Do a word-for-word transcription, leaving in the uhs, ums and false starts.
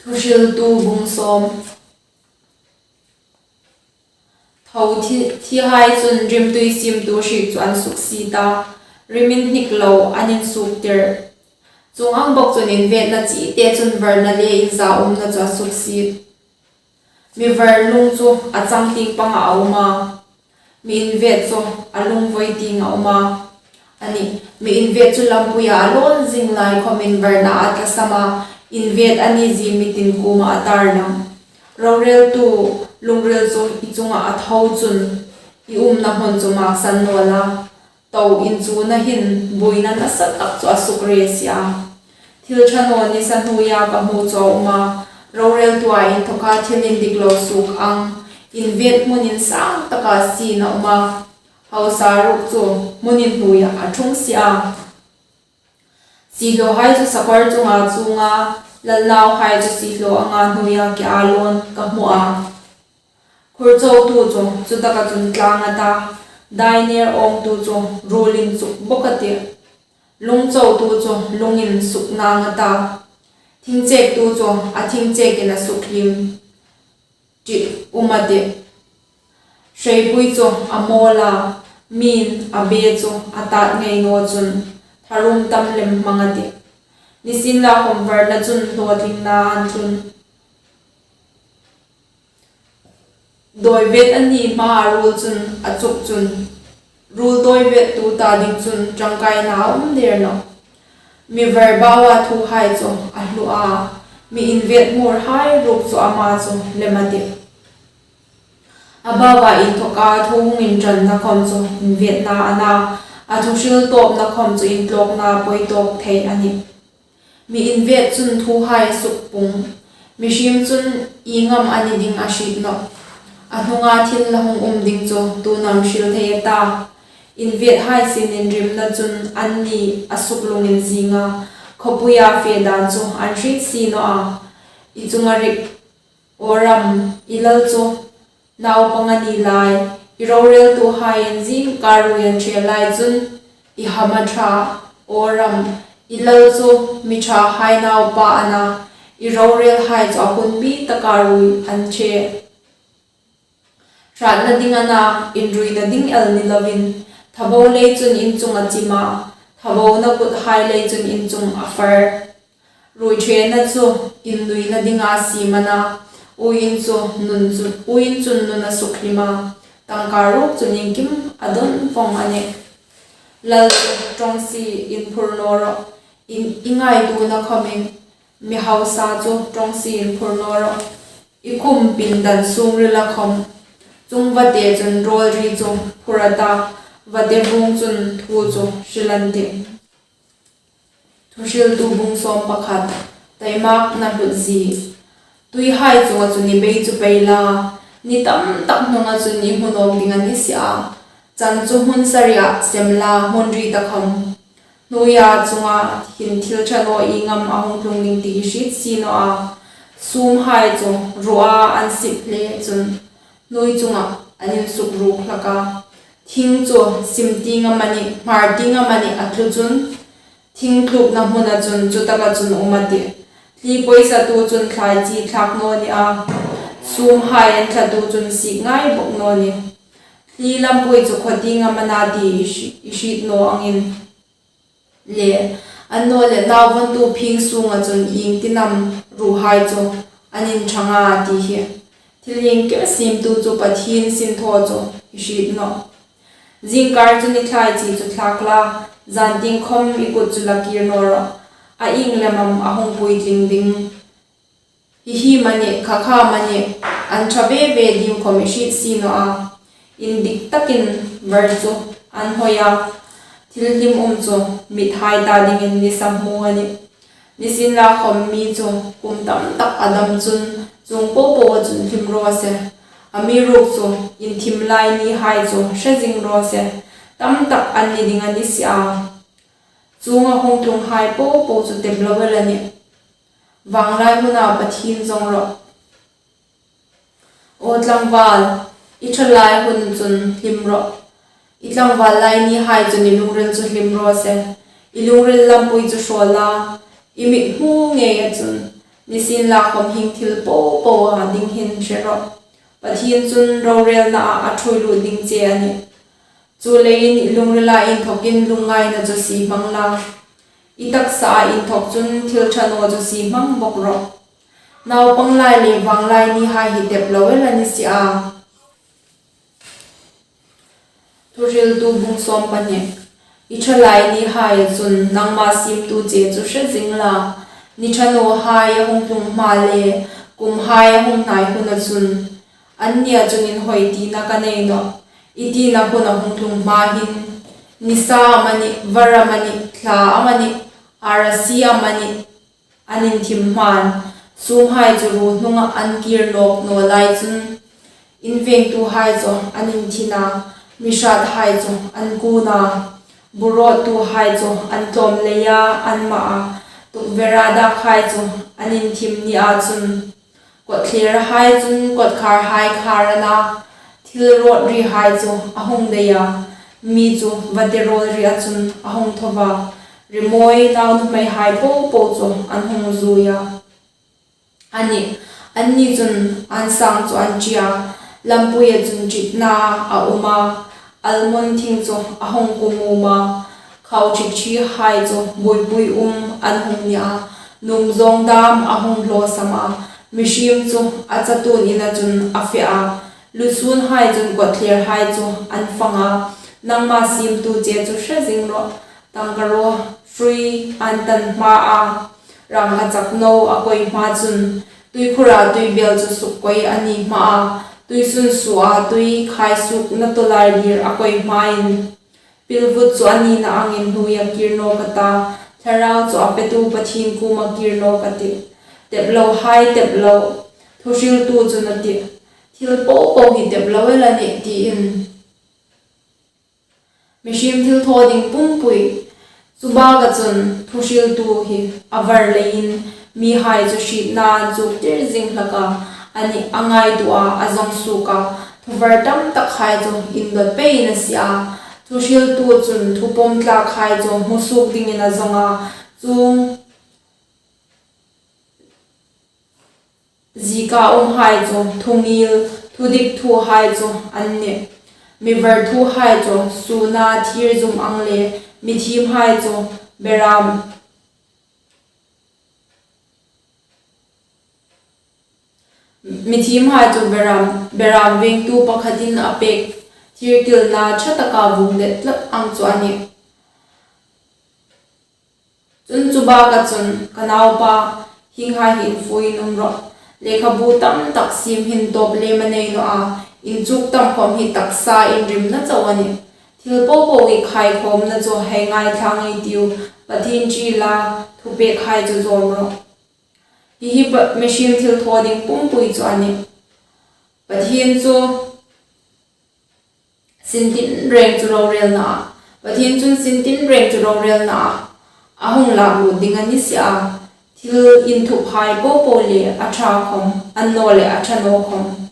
Thuhriltu bung sawm. Tho thi, thihai chun rimtui siemtu hriek chu an suksiet a, rimin hnik lo an insuoktir. Chuong ang bawk chun invetna chite chun varna le inzaumna chu a suksiet. Mi var lung chu a changtieng panga a um a, mi invet chu a lung voi tienga a um a. Ani, mi invet chu lampuia a lawn zing lai khawmin varna a tlasam a, invet a ni zie mi tin kuoma a tar lam. Roreltu lungril chu i chunga a tho chun i umna hmun chu maksan naw la. To inchuna hin buoina nasa tak chu a sukre si a. Thil ṭha naw nisa hnuoia ka hmu chu a um a, roreltua inthawka thil indik lo suok ang, invet hmun insang taka siein a um a. Hausa ruok chu hmun inhnuoia a ṭhung si a. Siehlawhai chu sakawr chunga chuong a, lalnauhai chu siehlaw anga hnuoia ke a lawn ka hmu a. Khur chotu chu chutaka chun tlang a ta, dainer awngtu chu ruolin chuk bawk a tih. Lung chotu chu lungin suk nang a ta, thing chektu chu a thing chekin a sukhlim ṭi um a tih. Hreipui chu a mawl a, miin a be chu a tat ngei naw chun tharum tam lem hmang a tih. Nisienlakhawm varna chun hlawtlingna an tlun. Dawi vet a ni hmaa ruol chun a chuk chun, ruol dawi vettu ta ding chun ṭangkaina a um der nawh. Mi var baua thuhai chu a hlu a, mi invet hmurhai ruok chu ama chu lem a tih. A baua inthawka thu hung inṭanna khawm chu invetna a na, a thuhril tawpna khawm chu intlawkna pawi tawk thei a nih. Mi invet chun thuhai a sukpung. Mihriem chun ieng am a ni ding a hriet nawh. A hnunga thil la hung um ding chu tuin am hril thei a ta. Invethai sinin rimna chun anni a suklungin zing a, khawpuia fe dan chu an hriet si naw a. I chunga rik, aw ram, i lal chu naupang a ni lai, i roreltuhaiin zingkar ruoi an ṭhe lai chun i hama ṭha, aw ram, i lal chu mi ṭhahai naupa a na, i rorelhai chu a hunbi taka ruoi an ṭhe. Hratna ding a na, inruina ding el ni lovin, thabo lei chun in chunga chim a, thabona kuthai lei chun in chunga far. Ruoi ṭhena chu innuina dinga siem a na, uoin chu nun chu, uoin chun nun a sukhlim a, tangka ruok chun iengkim a dawn vawng a nih. Lal chu ṭawngsie inphur naw rawh, in, i ngaituona khawmin mi hausa chu ṭawngsie inphur naw rawh. I khum pindan sungrila khawm, chung vate chun rawl ri chu phur a ta, vate vung chun thu chu hril an tih. Thuhriltu bung sawm pakhat, Taimakna hlutzie. Tuihai chunga chun i bei chu pei la, ni tam tak hnunga chun i hmu nawk ding a ni si a. Chan chu hmun sariah sem la, hmun ri ta khawm. Hnuoia chunga hin thil ṭha naw ieng am a hung tlung ding ti i hriet si naw a. Sumhai chu ruoa an sip hle chun hnuoi chunga an insuk ruk hlak a. Thing chu sim tieng amanih, hmar tieng amanih a tlu chun, thing tlukna hmuna chun chutaka chun um a tih. Thli poisatu chun thlai chi thlak naw ni a, sumhai an thlatu chun sik ngai bawk naw ni. Thli lampui chu khaw tieng am a na ti i hri-, i hriet naw angin. Le, annawleh nauvontu phing sunga chun iengtin am ruhai chu an inṭhang a ti hi. Thil iengkim siemtu chu Pathien sinthaw chu i hriet nawh. Zingkar chun i thlai chi chu thlak la, zantieng khawm i kut chu la kir naw rawh. A ieng lem am a hung puitling ding. Hi hi amanih, kha kha amanih, an ṭha ve ve ding khawm i hriet si naw a. Indik takin var chu an hawi a. Thil hlim um chu mithai ta dingin nisa hmu a nih. Nisienlakhawm mi chu kum tam tak a dam chun chuong po poa chun hlim raw se. Amiruokchu inthim lai nihai chu hre zing raw se. Tam tak an ni ding a ni si a. Chuonga hung tlunghai po po chu tep lo el a nih. Vanglai huna Pathien zawng rawh. Aw tlangval, i ṭhalai hun chun hlim rawh. I tlangval lai nihai chun i lungril chu hlim raw se. I lungril lampui chu hraw la, i mit hmu ngeia chun Nisienlakhawm hieng thil popo a ding hin hre rawh. Pathien chun rorelnaa a ṭhuoi lut ding che a nih. Chuleiin i lungrila inthokin lungngaina chu sie hmang la, i taksaa inthok chun thil ṭha naw chu sie hmang bawk rawh. Naupang lai le vanglai nihai hi tep lo el a ni si a. Thuhriltu bung sawm pahni. I ṭhalai nihai chun nangma siemtu che chu hre zing la, ni ṭha nawhai a hung tlung hma le kumhai a hung hnai huna chun, annia chun inhawi tina ka nei nawh, i tina hun a hung tlung hma hin, nisa amanih, var amanih, thla amanih, arasi amanih, an inthim hman, sumhai chu ruo hnunga an kir nawk naw lai chun, invengtuhai chu an inthin a, mihrathai chu an kun a, bu rawttuhai chu an tlawm leia an ma a, tukvera dakhai chu an inthim nia chun, kawtthlirhai chun kawtkharhai khar a na, thil rawt rihai chu a hung dei a, mi chu vate rawl ria chun a hung tho va, rimawi nau nuhmeihai popo chu an hung zui a. Ani, anni chun an sang chu an ṭi a, lampuia chun ṭitna a um a, almond thing chu a hung kum um a, khau ṭhikṭhihai chu buoipui um an hung ni a, nuom zawng dam a hung hlawsam a, mihriem chu a chatuon ina chun a fe a, lusunhai chun kawtthlirhai chu an fang a, nangma siemtu che chu hre zing rawh, tangkaraw hrui an tan hma a, rangkachak no a koi hma chun, tuikhura tuibel chu suk koi a ni hma a, tuisun sua tui khai sukna tawlailir a koi hmain, pilvut chu a nina angin hnuoia kir nawk a ta, thlarau chu a petu Pathien kuoma kir nawk a tih. Tep lohai tep lo, thuhriltu chun a tih, thil popo hi tep lo el a nih tiin. Mihriem thil thaw ding pumpui. Chu baka chun thuhriltu hi a var leiin mihai chu hrietna an chuktir zing hlak a, ani a ngaituo a, a zawng suok a, thuvar tam takhai chu indawt peiin a sie a. Thuhriltu chun thupawm tlakhai chu hmu suok dingin a zawng a, chuong zieka umhai chu thungil, thudik thuhai chu an nih. Mi var thuhai chu suna thir zum ang le mithiemhai chu beram, mithiemhai chu beram, beram vengtu pakhatin a pek thirkilna ṭha taka vung det tlat ang chu a nih. Chun chu baka chun, ka naupa, hienghai hi infuiin um rawh. Lekhabu tam tak siem hin tawp lem a nei naw a, inchuk tam khawm hi taksa inrimna chau a nih. Thil popo i khaikhawmna chu hei ngaithla ngei ei tiu, Pathien ṭi la, thupekhai chu zawm rawh. Hi hi pa-, mihriem thil thaw ding pumpui chu a nih. Pathien chu sin tinreng chu rorelna a, Pathien chun sin tinreng chu rorelna a, a hung lak lut ding a ni si a, thil inthuphai popo le a ṭha khawm, a naw le a ṭha naw khawm,